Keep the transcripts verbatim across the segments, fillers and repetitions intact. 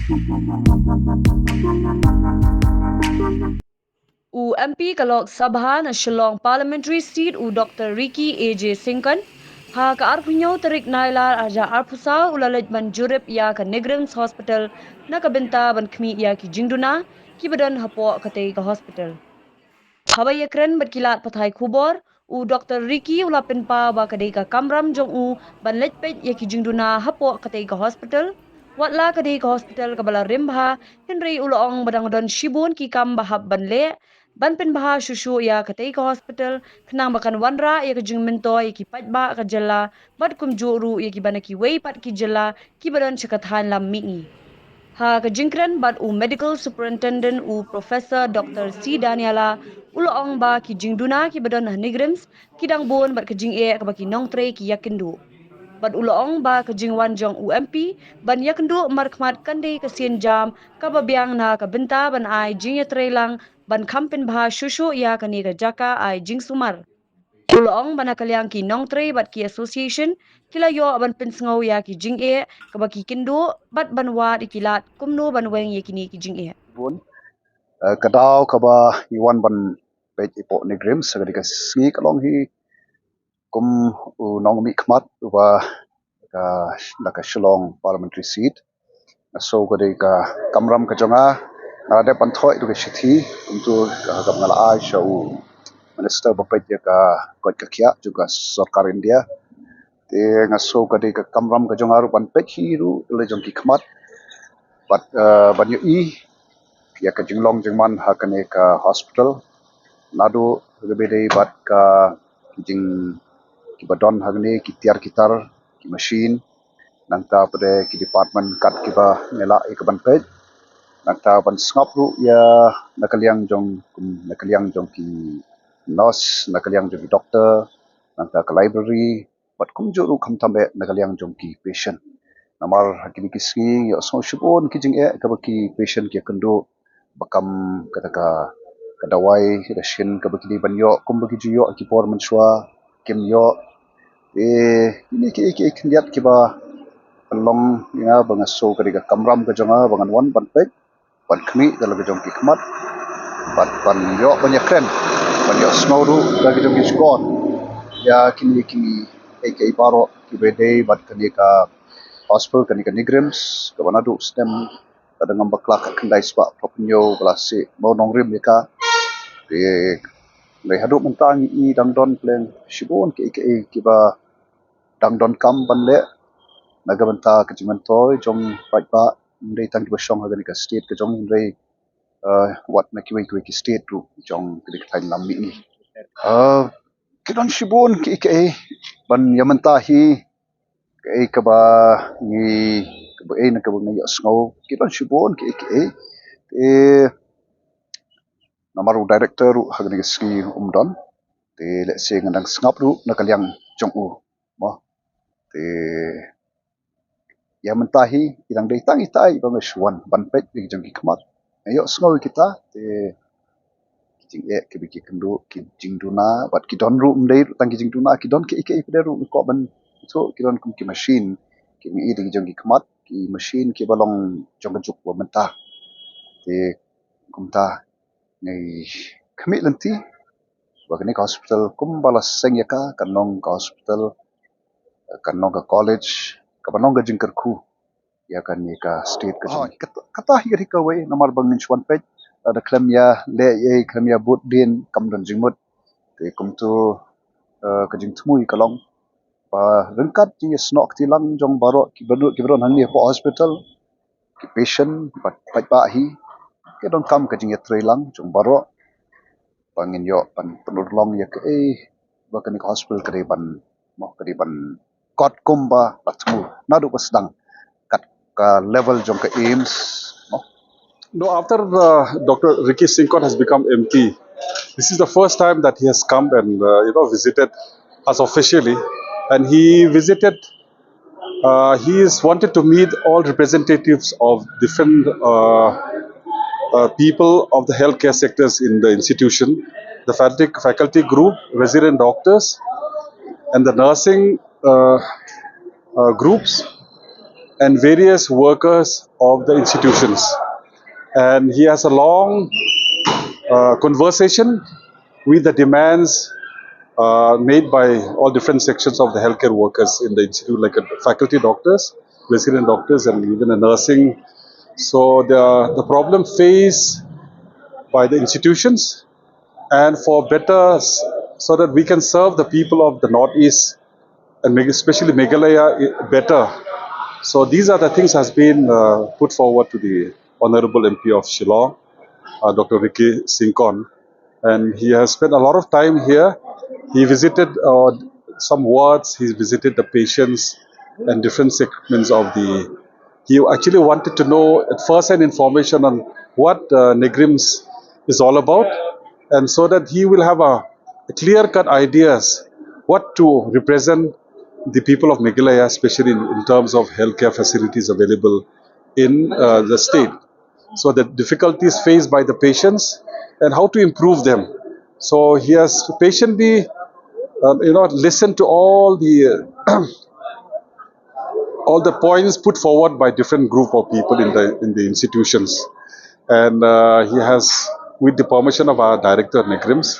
U M P ka Lok Sabha na Shillong Parliamentary Seat u Doctor Ricky A J Syngkon ha ka arphew hynñiew tarik Nailar arhajar arphew saw u la leit ban jurip ïa ka NEIGRIHMS Hospital na ka bynta ban khmih ïa ki jingduna kiba don hapoh katei ka hospital. Haba ïakren bad ki lad pathai khubor, u Doctor Ricky u la pynpaw ba ka dei ka kamram jong u ban leit peit ïa ki jingduna hapoh katei ka hospital. Watla ka dei ka hospital kaba la rim bha, hynrei u la ong ba dang don shibun ki kam ba hap ban leh ban pynbha shuh shuh ïa katei ka hospital, khnang ba kan wanrah ïa ka jingmyntoi ïa ki paidbah ka jylla bad kumjuh ruh ïa kiba na kiwei pat ki jylla kiba don sha ka thaiñ lam mihngi. Ha ka jingkren bad u Medical Superintendent u Professor Doctor C Daniela, u la ong ba ki jingduna kiba don ha NEIGRIHMS ki dang bun bad ka jingeh kaba ki nongtrei ki ïakynduh. Bad u la ong ba ka jingwan jong u M P ban ïakynduh markhmat kan dei ka sienjam kaba biang na ka bynta ban ai jingïatreilang ban kham pynbha shuh shuh ïa kane ka jaka ai jingsumar. U la ong ba na ka liang ki nongtrei bad ki association ki la ïoh ban pynsngew ïa ki jingeh kaba ki kynduh bad ban wad ïa ki lad kumno ban weng ïa kine ki jingeh. Bun, eh, ka daw kaba ngi wan ban peit hapoh NEIGRIHMS ha kane ka sngi ka long hi kum u nongmihkhmat uba ka, na ka Shillong Parliamentary Seat. Nga sngew ka dei ka kamram ka jong nga, nga la dep ban thoh ïa ka shithi kumta ka, ka nga la ai sha u Minister ba peit ïa ka koit ka khiah jong ka sorkar India. Te nga sngew ka dei ka kamram ka jong nga ruh ban peit hi ruh la jong ki khmat bad, eh, ban ïohi ïa ka jinglong jingman ha kane ka hospital. Naduh kaba dei bad ka ki jing kiba don hangne ki tiar ki tar, ki machine, nangta pat ki department kat kiba ngi lah ïa ka ban peit. Nangta ban sngap ruh ïa na ka liang jong, na ka liang jong ki nurse, na ka liang jong ki doctor, nangta ka library, bad kumjuh ruh khamtam eh na ka liang jong ki patient. Namar ha kine ki sngi ïohsngew shibun ki jingeh kaba ki patient ki ïakynduh ba kam kata ka, ka dawai ka dashin kaba ki dei ban ïoh kumba ki ju ïoh ha ki por mynshuwa kim ïoh. Eh, kine ki, ki, ki khyndiat kiba pynlong ïa nga ba nga sngew ka dei ka kamram ka jong nga ba ngan wan ban peit, ban khmih da la ka jong ki khmat, bad ban ïoh ban ïakren, ban ïohsngew ruh da la ka jong ki shkor ïa kine kiei kiei baroh kiba dei bad kane ka hospital, kane ka NEIGRIHMS kaba naduh snem ka dang ngam bakla ka khyndai spah phraphew hynñiew ba la seh ba u nongrim ïa ka. Te hynrei haduh mynta ngi i dang don pleng shibun kiei kiei kiba dang donkam ban leh na ka bynta ka jingmyntoi jong paidbah, ym dei tang kiba shong ha kane ka state ka jong ngi hynrei, eh, wat na kiwei kiwei ki state ruh jong kane ka thaiñ lam mihngi. Eh, ki don shibun kiei kiei ban ïa mynta hi, kaei kaba ngi, kaba ei na kaba ngi ïohsngew, ki don shibun kiei kiei. Eh, namar u director ruh ha kane ka sngi um don. Te lehse ngan dang sngap ruh na ka liang jong u. Mo. Te ïa mynta hi i dang dei tang itai ba nga shu wan ban peit ïa ki jong ki khmat. Nga ïohsngew ïa kita te ki jingeh kiba ki kynduh, ki jingduna bad ki don ruh, ym dei ruh tang ki jingduna, ki don kiei kiei pat ruh, nga kwah ban ïathuh, ki don kum ki machine kiba ngi i da ki jong ki khmat, ki machine kiba long jong ka juk ba mynta. Te kumta ngi khmih lynti ba kane ka hospital kumba la seng ïa ka, kan long ka hospital, kan long ka college, kaba long ka jingkyrkhu ïa kane ka state ka jong ngi. Kata, kata hi ka dei kawei, namar ba ngin shu wan peit, lada khlem ïa leh ei, khlem ïa bud dien, kam don jingmut. Te kumta, eh, ka jingthmu ka long ba ryngkat jingïasnoh kti lang jong baroh kiba don, kiba don hangne hapoh hospital, ki patient bad paidbah hi, ki donkam ka jingïatreilang jong baroh ba ngin ïoh ban pynurlong ïa kaei ba kane ka hospital ka dei ban, mo, ka dei ban kot kumba la thmu naduh ba sdang, kat ka level jong ka AIIMS, mo. No, after, uh, Doctor Ricky Syngkon has become M P, this is the first time that he has come and, uh, you know, visited us officially. And he visited, uh, he is wanted to meet all representatives of different, uh, uh, people of the healthcare sectors in the institution, the faculty, faculty group, resident doctors, and the nursing, uh, uh, groups. and various workers of the institutions. And he has a long uh, conversation with the demands uh, made by all different sections of the healthcare workers in the institute, like uh, faculty doctors, resident doctors, and even a nursing. So the, the problem faced by the institutions and for better, so that we can serve the people of the Northeast and especially Meghalaya better. So these are the things has been uh, put forward to the Honorable M P of Shillong, uh, Doctor Ricky Syngkon, and he has spent a lot of time here. He visited uh, some wards, he visited the patients and different segments of the. He actually wanted to know at first hand information on what uh, NEIGRIHMS is all about, and so that he will have a, a clear-cut ideas what to represent the people of Meghalaya, especially in, in terms of healthcare facilities available in uh, the state. So the difficulties faced by the patients and how to improve them. So he has patiently, um, you know, listened to all the uh, all the points put forward by different group of people in the in the institutions, and uh, he has, with the permission of our director NEIGRIHMS.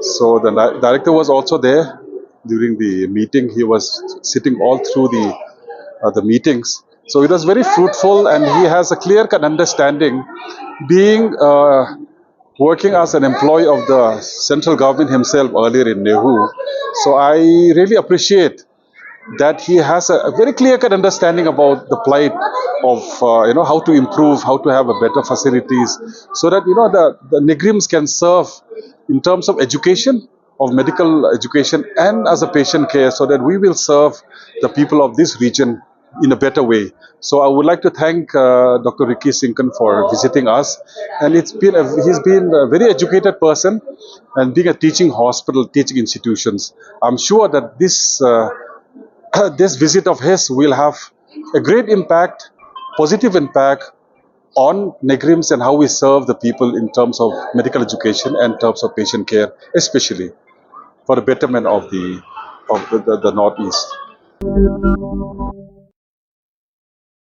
So the di- director was also there during the meeting. He was sitting all through the uh, the meetings. So it was very fruitful, and he has a clear-cut understanding, being uh, working as an employee of the central government himself earlier in NEHU. So I really appreciate that he has a, a very clear-cut understanding about the plight of uh, you know, how to improve, how to have a better facilities, so that, you know, the, the NEIGRIHMS can serve in terms of education, of medical education, and as a patient care, so that we will serve the people of this region in a better way. So I would like to thank uh, Doctor Ricky Syngkon for visiting us, and it's been a, he's been a very educated person, and being a teaching hospital, teaching institutions, I'm sure that this uh, this visit of his will have a great impact, positive impact on NEIGRIHMS and how we serve the people in terms of medical education and terms of patient care, especially for the betterment of the of the, the, the Northeast.